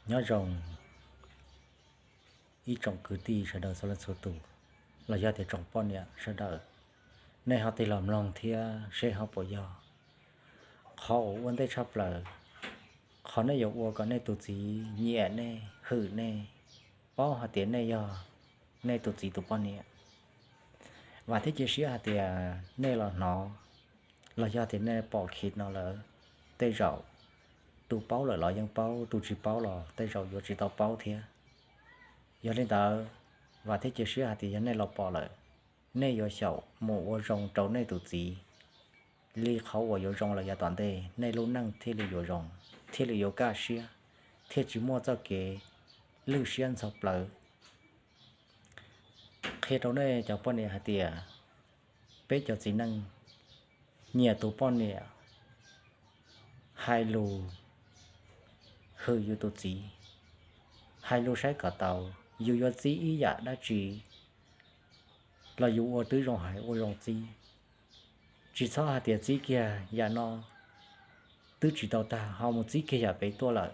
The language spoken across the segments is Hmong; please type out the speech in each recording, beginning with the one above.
Nyob zoo ib tsoom kwv tij sawv daws txhua leej txhua tus, los yog tias tsoom poj niam sawv daws, nej ho tig los mloog thiab seb ho puas yog qhov uas ua ntej tshaj plaws, qhov nej yuav ua kom nej tus txiv nyiam nej, hwm nej, paub hais tias nej yog nej tus txiv tus poj niam. Vam thiab cia siab hais tias nej los hnov, los yog tias nej pom clip no lawm, tej zaum tus paub lawm los yeej paub, tus tsis paub los tej zaum yuav tsis tau paub thiab. Yog li ntawd, vam thiab cia siab hais tias yog nej los pom lawm, nej yuav xyaum mus ua zoo rau nej tus txiv li qhov uas yuav zoo los yav tom ntej, nej lub neej thiaj li yuav zoo, thiaj li yuav kaj siab, thiaj tsis muaj txoj kev lwj siab ntxhov plawv. Qhia rau nej cov poj niam hais tias, peb cov txiv neej nyiam tus poj niam hais lus hwm yus tus txiv, hais lus saib kom tau, yus yuav txib ib yam dab tsi los yus ua tib zoo hais ua zoo txib. Tsis txhob hais tias txib kiag yam no twb tsis tau tag ho mus txib kiag yam pem tuaj lawm,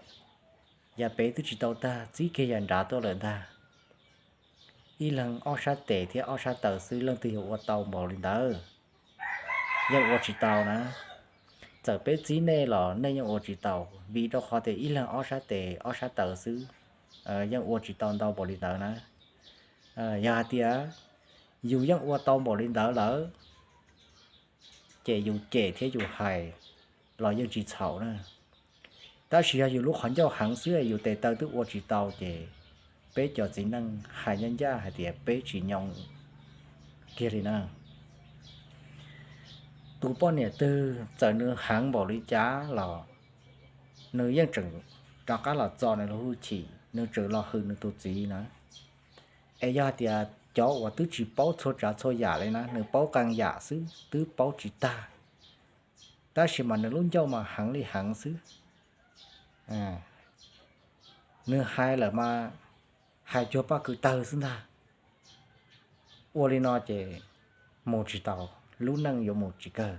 yam pem twb tsis tau tag txib kiag yam nrad tuaj lawm ntag. Ib leeg ob sab tes thiab ob sab taw xwb leej twg yuav ua tau npaum li ntawd? Yeej ua tsis tau na. Txawm peb txib nej los nej yeej ua tsis tau, vim rau qhov tias ib leeg ob sab tes ob sab taw xwb yeej ua tsis tau ntau npaum li ntawd na. Yog hais tias yus yeej ua tau npaum li ntawd lawm, ces yus cem thiab yus hais los yeej tsis txhaum na. Tab sis yog yus lub qhov ncauj heev xwb yus tes taw twb ua tsis tau ces peb cov txiv neej hais ncaj ncaj hais tias peb tsis nyoo kiag li na. Tus poj niam twg txawm nws heev npaum li cas los nws yeej tseem rov qab los txo nws lub hwj chim, nws tseem los hwm nws tus txiv na. Es yog hais tias cov uas twb tsis paub txhua tsav txhua yam li na, nws paub qee yam xwb twb paub tsis tag, tab sis mas nws lub ncauj mas heev li heev xwb. Nws hais lawm mas hais cuag paj kws tawg xwb ntag. Ua li no ces mus tsis tau, lub neej yuav mus tsis kawg.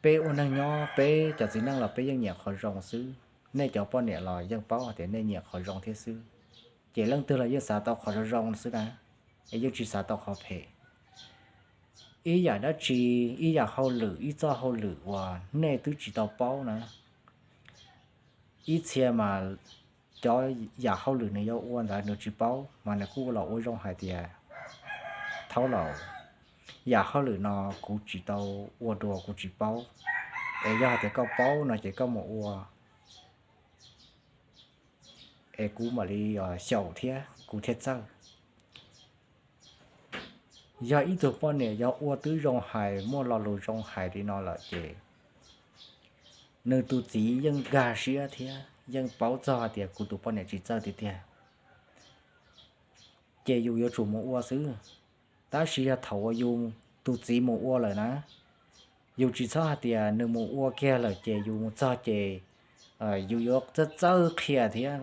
Peb ua neej nyob peb cov txiv neej los peb yeej nyiam qhov zoo xwb, nej cov poj niam los yeej paub hais tias nej nyiam qhov zoo thiab xwb. Ces leej twg los yeej xav tau qhov zoo zoo xwb na, es yeej tsis xav tau qhov phem. Ib yam dab tsi, ib yam hauj lwm, ib txoj hauj lwm uas nej twb tsis tau paub na, ib txhia mas cov yam hauj lwm nws yuav ua ntawd nws tsis paub mas nws kuj los ua zoo hais tias, thaub laus, yam hauj lwm no kuv tsis tau ua dua kuv tsis paub, es yog hais tias koj paub no ces koj mus ua es kuv mam li xyaum thiab kuv thiaj txawj. Yog ib tug poj niam yog ua twb zoo hais muaj lo lus zoo hais li no lawm ces nws tus txiv yeej nkag siab thiab yeej paub txog hais tias kuv tus poj niam tsis txawj tiag tiag, ces yus yuav tsum mus ua xwb. Tab sis yog thaum uas yus tus txiv mus ua lawm na, yus tsis txhob hais tias nws mus ua kiag lawm ces yus mus txog ces yus yuav txawj txawj qhia thiab,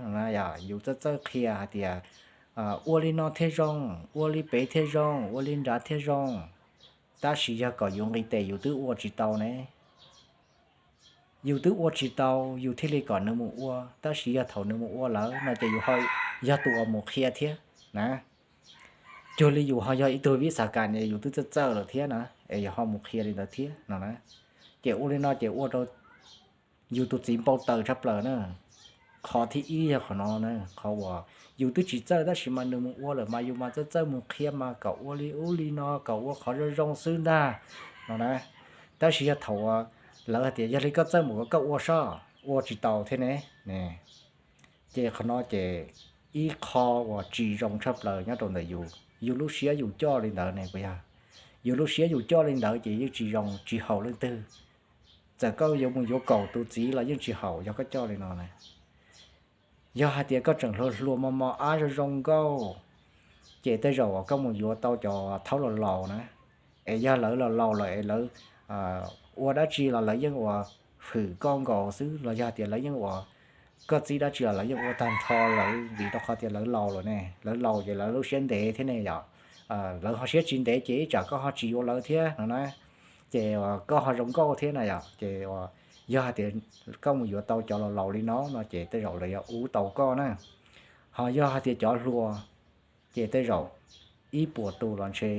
yus txawj txawj qhia hais tias ua li no thiaj zoo, ua li pem thiaj zoo, ua li nrad thiaj zoo. Tab sis yog kom yus nqis tes yus twb ua tsis tau ne, yus twb ua tsis tau yus thiaj li kom nws mus ua, tab sis yog thaum nws mus ua lawm no ces yus yog tus uas mus qhia thiab na. Cuag li yus ho yog ib tug vib xav kas es yus twb txawj txawj lawm thiab na, es yus ho mus qhia li ntawd thiab no na, ces ua li no ces ua rau yus tus txiv npau taws tshaj plaws na. Qhov thib ib yog qhov no na, qhov uas yus twb tsis txawj tab sis mas nws mus ua lawm mas yus mas txawj txawj mus qhia mas kom ua li ub li no kom ua qhov zoo zoo xwb ntag no na. Tab sis yog thaum uas lawv hais tias yog li koj txawj mus kom koj ua soj, ua tsis tau thiab ne. Ces qhov no ces ib qho uas tsis zoo tshaj plaws nyob rau ntawm yus, yus lub siab yus coj li ntawd ne puas yog? Yus lub siab yus coj li ntawd ces yeej tsis zoo tsis haum leej twg. Txawm koj yuav mus yuav kaum tus txiv los yeej tsis haum yog koj coj li no na. Yog hais tias koj tseem hluas hluas mos mos ab zoo zoo nkauj, ces tej zaum uas koj mus yuav tau cov thaub laus laus na, es yog lawv laus laus lawm es lawv ua dab tsi los lawv yeej ua hwm koj nkaus xwb, los yog tias lawv yeej ua, koj txib dab tsi los lawv yeej ua tag nrho lawv vim rau qhov tias lawv laus lawm ne, lawv laus ces lawv lub siab ntev thiab ne yom. Lawv ho siab tsis ntev ces ib tsam koj ho tsis yuav lawv thiab no na, ces koj ho zoo nkauj thiab na yom, ces Yog hais tias koj mus yuav tau cov laus laus li no no ces tej zaum lawv yuav ua tau koj na. Ho yog hais tias cov hluas, ces tej zaum ib puas tus los ntshe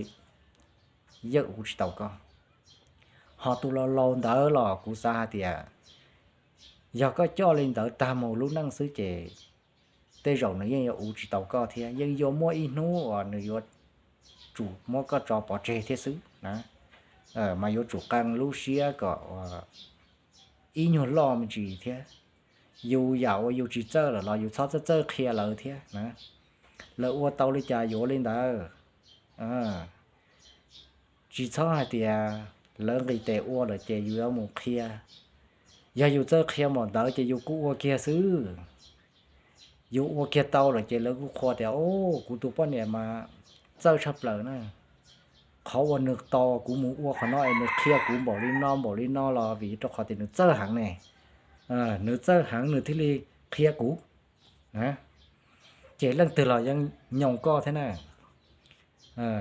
yeej ua tsis tau koj. Ho tus laus laus ntawd los kuv xav hais tias yog koj coj li ntawd tag mus lub neej xwb ces tej zaum nws yeej yuav ua tsis tau koj thiab, yeej yuav muaj ib hnub uas nws yuav tsum muab koj tso pov tseg thiab xwb na. Mas yuav tsum qee lub siab kom ib nyuag loj me ntsis thiab. Yus yam uas yus tsis txawj lawm los yus txhob txawj txawj qhia lawv thiab na. Lawv ua tau li cas yuav li ntawd. Tsis txhob hais tias lawv nqis tes ua lawm ces yus yuav mus qhia. Yog yus txawj qhia npaum ntawd ces yus kuj ua kiag xwb. Yus ua kiag tau lawm ces lawv kuj qhuas tias, o, kuv tus poj niam mas txawj tshaj plaws na. Qhov uas nws tos kuv mus ua qhov no es nws qhia kuv npaum li no npaum li no los vim rau qhov tias nws txawj heev ne. Nws txawj heev nws thiaj li qhia kuv. Ces leej twg los yeej nyoo koj thiab na.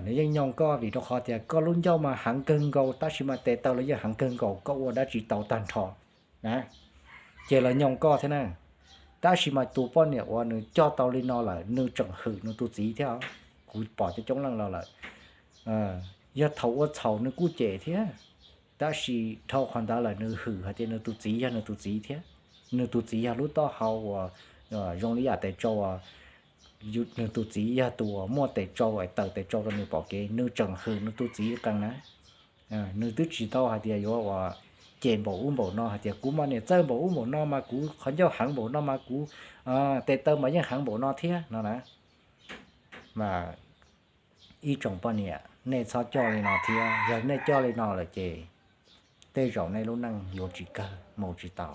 Nws yeej nyoo koj vim rau qhov tias koj lub ncauj mas heev kawg nkaus tab sis mas tes taw los yeej heev kawg nkaus, koj ua dab tsi tau tag nrho na. Ces los nyoo koj thiab na. Tab sis mas tus poj niam uas nws coj tau li no lawm nws tseem hwm nws tus txiv thiab. Kuv pom coob coob leej los lawm, yog thaum ua txhaum nws kuj cem thiab, tab sis dhau qhov ntawd lawm nws hwm hais tias nws tus txiv yog nws tus txiv thiab. Nws tus txiv yog lub taub hau uas zoo li yam tes tsau uas nws tus txiv yog tus uas muaj tes tsau es taws tes tsau rau nws pom kev, nws tseem hwm nws tus txiv qees na. Nws twb tsis tau hais tias yuav uas cem npaum ub npaum no hais tias kuv mas niam txawj npaum ub npaum no mas kuv qhov ncauj heev npaum no mas kuv tes taw mas yeej heev npaum no thiab no na. Mas ib tsoom poj niam, nej txhob coj li no thiab, yog nej coj li no lawm ces tej zaum nej lub neej yuav tsis kawg, mus tsis tau.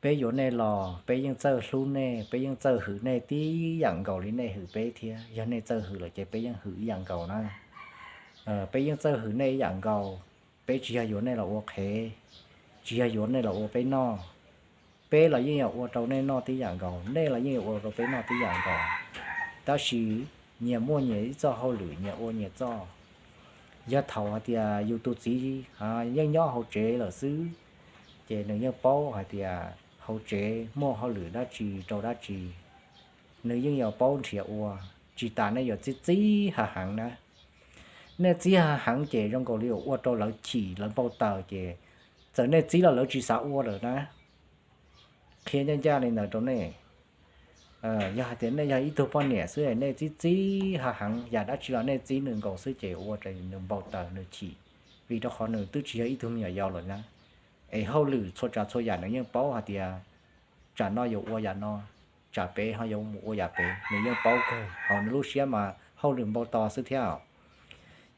Peb yuav nej los peb yeej txawj hlub nej, peb yeej txawj hwm nej tib yam nkaus li nej hwm peb thiab. Yog nej txawj hwm lawm ces peb yeej hwm ib yam nkaus na. Peb yeej txawj hwm nej ib yam nkaus. Peb tsis yog yuav nej los ua qhev, tsis yog yuav nej los ua peb noj. Peb los yeej yuav ua rau nej noj tib yam nkaus, nej los yeej yuav ua rau peb noj tib yam nkaus. Tab sis nyias muaj nyias ib txoj hauj lwm, nyias ua nyias txoj. Yog thaum hais tias yus tus txiv yeej nyob hauv tsev lawm xwb, ces nws yeej paub hais tias hauv tsev muaj hauj lwm dab tsi rau dab tsi, nws yeej yuav paub nrhiav ua. Tsis tas nej yuav txib txib hav heev na. Nej txib hav heev ces zoo nkaus li yuav ua rau lawv chim lawv npau taws ces txawm nej txib los lawv tsis xav ua lawm na. Qhia ncaj ncaj li ntawd rau nej. Yog hais tias nej yog ib tug poj niam xwb nej txib txib hav heev, yam dab tsi los nej txib nws nkaus xwb ces ua rau nws npau taws nws chim, vim rau qhov nws twb tsis yog ib tug me nyuam yaus lawm na. Es hauj lwm txhua tsav txhua yam nws yeej paub hais tias tsam no yuav ua yam no, tsam pem ho yuav mus ua yam pem, nws yeej paub kawg. Hauv nws lub siab mas hauj lwm npau taws xwb thiab.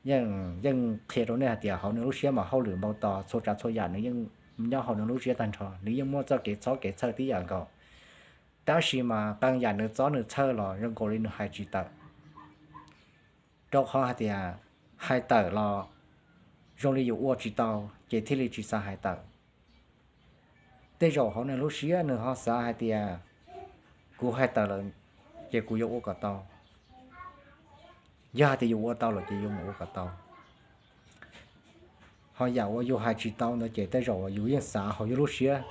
Yeej, yeej qhia rau nej hais tias hauv nws lub siab mas hauj lwm npau taws, txhua tsav txhua yam nws yeej nyob hauv nws lub siab tag nrho, nws yeej muaj txoj kev txhob kev txhawj tib yam nkaus. Tab sis mas qee yam nws txhob nws txhawj los zoo nkaus li nws hais tsis tawm. Rau qhov hais tias hais tawm los zoo li yus ua tsis tau, ces thiaj li tsis xav hais tawm. Tej zaum hauv nws lub siab nws ho xav hais tias kuv hais tawm lawm ces kuv yuav ua kom tau. Yog hais tias yus ua tau lawm ces yus mus ua kom tau. Ho yam uas yus hais tsis tau ntawd ces tej zaum uas yus yeej xav hauv yus lub siab,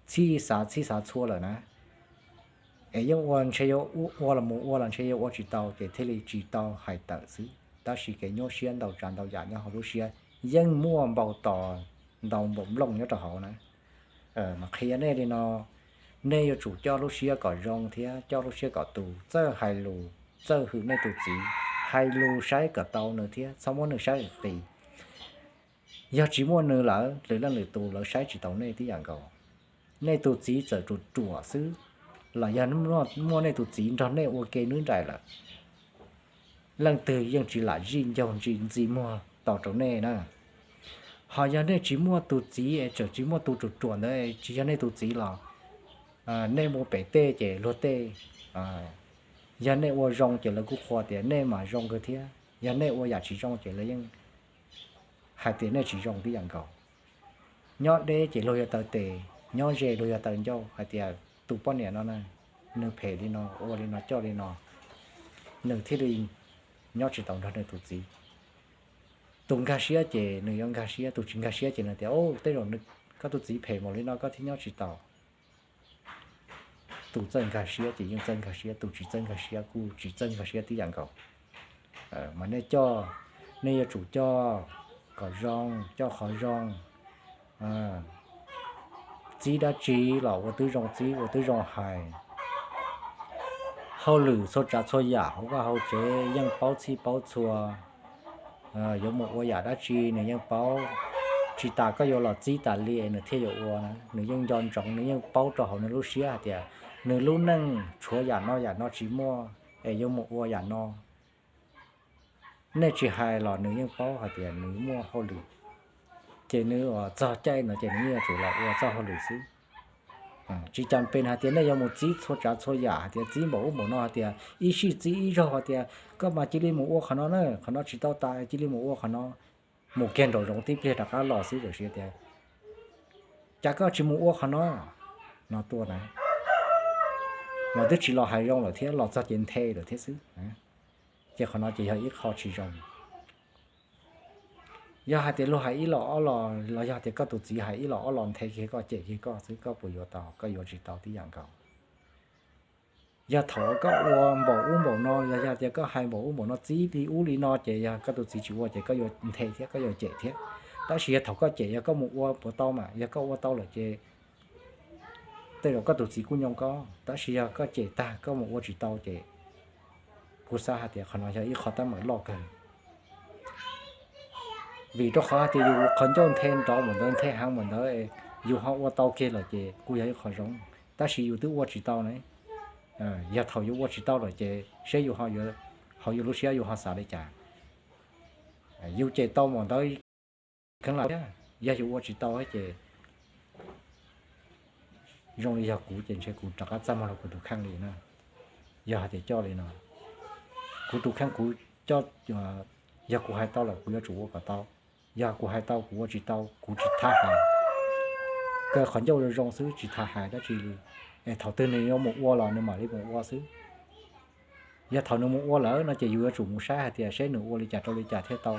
txhij xav txhij xav txhua lawm na. Es yeej ua ntshe yuav ua los mus ua los ntshe yuav ua tsis tau ces thiaj li tsis tau hais tawm xwb. Tab sis kev nyuaj siab ntau tsav ntau yam nyob hauv lub siab yeej muaj npau taws ntau npaum nplooj nyob rau hauv na. Mas qhia nej li no, nej yuav tsum coj lub siab kom zoo thiab coj lub siab kom tus, txawj hais lus, txawj hwm nej tus txiv, hais lus saib kom tau nws thiab txhob muab nws saib qis. Yog tsis muaj nws lawm lwm leej lwm tus lawv saib tsis taus nej tib yam nkaus. Nej tus txiv txawm ruam ruam xwb los yog muaj nej tus txiv nrog nej ua ke nws nraim lawm, leej twg yeej tsis lam zij ncaug ntsis ntxi muag tos rau nej na. Ho yog nej tsis muaj tus txiv es tseem tsis muaj tus ruam ruam ntawd tsis yog nej tus txiv los nej mus pem tej ces luag tej, yog nej ua zoo ces lawv kuj qhuas tias nej mas zoo kawg thiab, yog nej ua yam tsis zoo ces lawv yeej hais tias nej tsis zoo tib yam nkaus. Nyob deb ces luag yuav taw tes, nyob ze luag yuav taw ncauj hais tias tus poj niam no na, nws phem li no, ua li no coj li no, nws thiaj li nyob tsis tau nrog nws tus txiv. Tus nkag siab ces nws yuav nkag siab, tus tsis nkag siab ces nws tias, Au, tej zaum koj tus txiv phem npaum li no koj thiaj nyob tsis tau. Tus txawj nkag siab ces yeej txawj nkag siab, tus tsis txawj nkag siab kuj tsis txawj nkag siab tib yam nkaus. Mas nej coj, nej yuav tsum coj kom zoo, coj qhov zoo. Txib dab tsi los ua twb zoo txib, ua twb zoo hais. Hauj lwm txhua tsav txhua yam hauv vaj hauv tsev yeej paub txhij paub txhua. Yuav mus ua yam dab tsi nws yeej paub. Tsis tas koj yuav los txib tas li nws thiaj yuav ua na, nws yeej nco ntsoov, nws yeej paub rau hauv nws lub siab hais tias nws lub neej tshuav yam no yam no tsis muaj, es yuav mus ua yam no. Nej tsis hais los nws yeej paub hais tias nws muaj hauj lwm, ces nws txog caij no ces nws yeej yuav tsum los ua txoj hauj lwm xwb. Tsis cas pes hais tias nej yuav mus txib txhua tsav txhua yam hais tias txib npaum ub npaum no hais tias ib sij txib ib zaug hais tias koj mas cia li mus ua qhov no na, qhov no tsis tau tas cia li mus ua qhov no, mus kiag nraum zoov tib pliag rov qab los xwb, tiam sis tias cas koj tsis mus ua qhov no, no tuaj na, mas twb tsis los hais zoo lawm thiab, los txog ces nthe lawm thiab xwb. Ces qhov no ces yog ib qho tsis zoo. Yog hais tias luag hais ib los ob los, los yog tias koj tus txiv hais ib los ob los nthe kiag koj, cem kiag koj xwb, koj puas yuav tau? Koj yuav tsis tau tib yam nkaus. Yog thaum koj ua npaum ub npaum no, yog, yog tias koj hais npaum ub npaum no, txib li ub li no, ces yog koj tus txiv tsis ua ces koj yuav nthe thiab koj yuav cem thiab. Tab sis yog thaum koj cem, yog koj mus ua puas tau mas, yog koj ua tau lawm ces tej zaum koj tus txiv kuj nyoo koj, tab sis yog koj cem tag koj mus ua tsis tau ces kuv xav hais tias qhov no yog ib qho teeb meem loj kawg. Vim rau qhov hais tias yus qhov ncauj nthe nrov mus ntawd, nthe heev mus ntawd, yus ho ua tau kiag lawm ces kuj yog ib qho zoo, tab sis yus twb ua tsis tau ne. Yog thaum yus ua tsis tau lawm ces seb yus ho, hauv yus lub siab yus ho xav li cas? Yus cem tau mus ntawd kheev lawm thiab, yog yus ua tsis tau ces zoo li yog kuv ces ntshe kuv rov qab txaj muag rau kuv tus kheej li na. Yog hais tias coj li no, kuv tus kheej kuv coj, yog kuv hais tau lawm kuv yuav tsum ua kom tau. Yog kuv hais tau kuv ua tsis tau kuv tsis thab hais, kaw qhov ncauj zoo zoo xwb tsis thab hais dab tsi li. Es thaum twg nws yuav mus ua los nws mam li mus ua xwb. Yog thaum nws mus ua lawm no ces yus yuav tsum mus saib hais tias seb nws ua li cas rau li cas thiaj tau,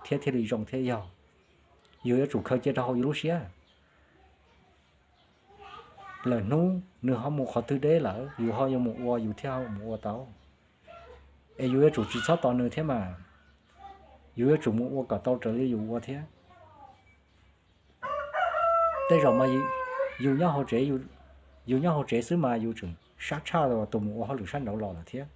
thiab thiaj li zoo thiab yog. Yus yuav tsum khaws cia rau hauv yus lub siab. Lwm hnub nws ho mus qhov twg deb lawm yus ho yuav mus ua yus thiaj mus ua tau. Es yus yuav tsum tsis txhob tos nws thiab mas, yus yuav tsum mus ua kom tau raws li yus ua thiab. Tej zaum mas yus nyob hauv tsev, yus nyob hauv tsev xwb mas yus tseem sab tshaj tus mus ua hauj lwm sab nraud los lawm thiab.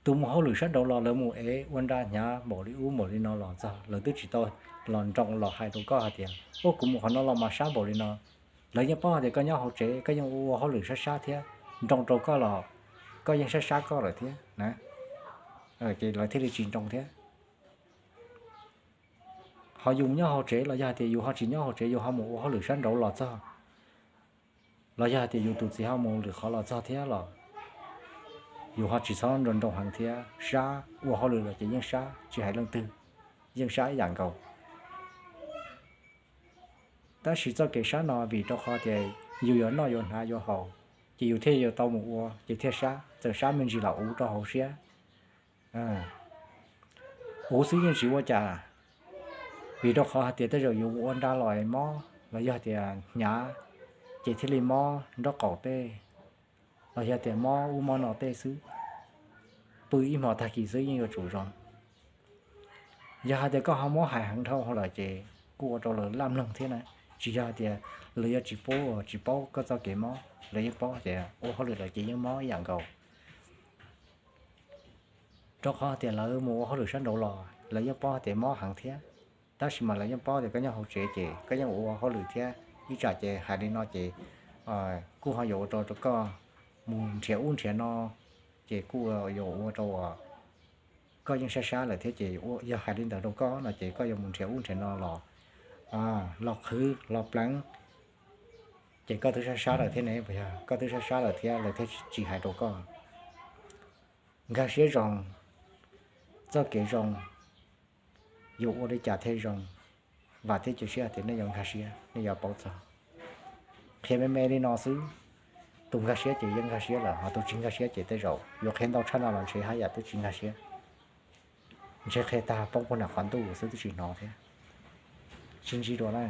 Tus mus hauj lwm sab nraud los lawv mus ev ua nra hnyav npaum li ub npaum li no los txog lawv twb tsis tau los nroo los hais rau koj hais tias, Ua, kuv mus qhov no los mas sab npaum li no. Lawv yeej paub hais tias koj nyob hauv tsev koj yeej ua hauj lwm sab sab thiab, nroo rau koj los koj yeej sab sab koj lawm thiab na. Ces lawv thiaj li tsis nroo thiab. Ho yus nyob hauv tsev los yog hais tias yus ho tsis nyob hauv tsev yus ho mus ua hauj lwm sab nraud los txog, los yog hais tias yus tus txiv ho mus lwm qhov los txog thiab los yus ho tsis txhob nroo nroo heev thiab, sab ua hauj lwm los ces yeej sab tsis hais leej twg, yeej sab ib yam nkaus. Tab sis txoj kev sab no vim rau qhov tias yus yuav noj yuav hnav yuav haus, ces yus thiaj yuav tau mus ua ces thiaj sab, txawm sab me ntsis los uv rau hauv siab. Uv xwb yeej tsis ua cas, vim rau qhov hais tias tej zaum yus ua nra los mob los yog tias hnyav, ces thiaj li mob nraub qaum tej, los yog tias mob ub mob no tej xwb. Pw ib hmos tag kis xwb yeej yuav tsum zoo. Yog hais tias koj ho mob hais heev dhau lawm ces kuj ua rau lawv laj mloog thiab na. Tsis yog hais tias lawv yuav tsis paub, tsis paub koj txoj kev mob, lawv yeej paub tias ua hauj lwm lawm ces yeej mob ib yam nkaus. Rau qhov tias lawv mus ua hauj lwm sab nraud los lawv yeej paub tias mob heev thiab, tab sis mas lawv yeej paub tias koj nyob hauv tsev ces koj yeej ua hauj lwm thiab, ib tsam ces hais li no ces kuj ho yuav ua rau rau koj mus nrhiav ub nrhiav no, ces kuj yuav ua rau koj yeej sab sab lawm thiab ces yog hais li ntawd rau koj no ces koj yuav mus nrhiav ub nrhiav no los, los qhwv los pleev, ces koj twb sab sab lawm thiab ne, puas yog? Koj twb sab sab lawm thiab lawv thiaj tsis hais rau koj. Nkag siab zoo, txoj kev zoo, yus ua li cas thiaj zoo, vam thiab cia siab tias nej yuav nkag siab, nej yuav paub txog. Qhia me me li no xwb, tus nkag siab ces yeej nkag siab lawm, ho tus tsis nkag siab ces tej zaum yuav qhia ntau tshaj no los ntshe haj yam twb tsis nkag siab. Ntshe qhia tag poob puag nram qhov ntuj xwb twb tsis hnov thiab. Tsis ntsib dua na.